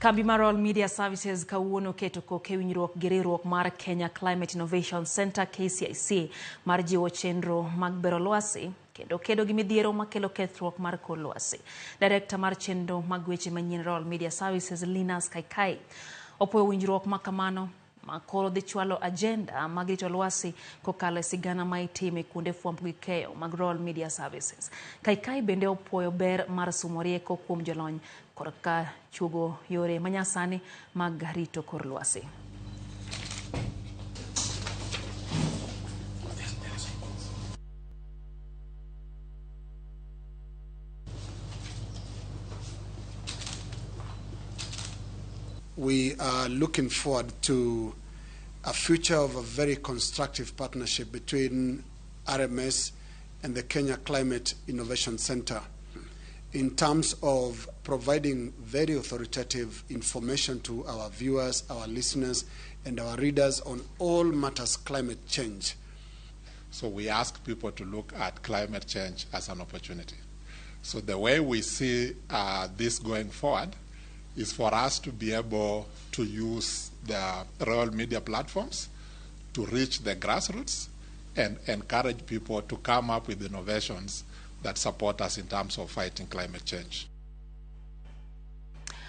Kambi mar Royal Media Services kawuono oketo koke winjruok gi riwruok mar Kenya Climate Innovation Center KCIC mar jiwo chenro mag bero lwasi kendo kedo gi midhiero makelo kethruok mar kor lwasi. Direkta mar chenro mag weche manyien Royal Media Services Linus Kaikai opuoyo winjruok ma kamano ma koro dhi chwalo agenda mag rito lwasi kokalo e sigana ma itimo e kuonde fwambo gi keyo mag Royal Media Services. Kaikai bende opuoyo ber mar sumo rieko kuom jolony korka chuogo yore manyasani mag rito kor lwasi. We are looking forward to a future of a very constructive partnership between RMS and the Kenya Climate Innovation Center in terms of providing very authoritative information to our viewers, our listeners, and our readers on all matters climate change. So we ask people to look at climate change as an opportunity. So the way we see this going forward is for us to be able to use the Royal Media platforms to reach the grassroots and encourage people to come up with innovations that support us in terms of fighting climate change.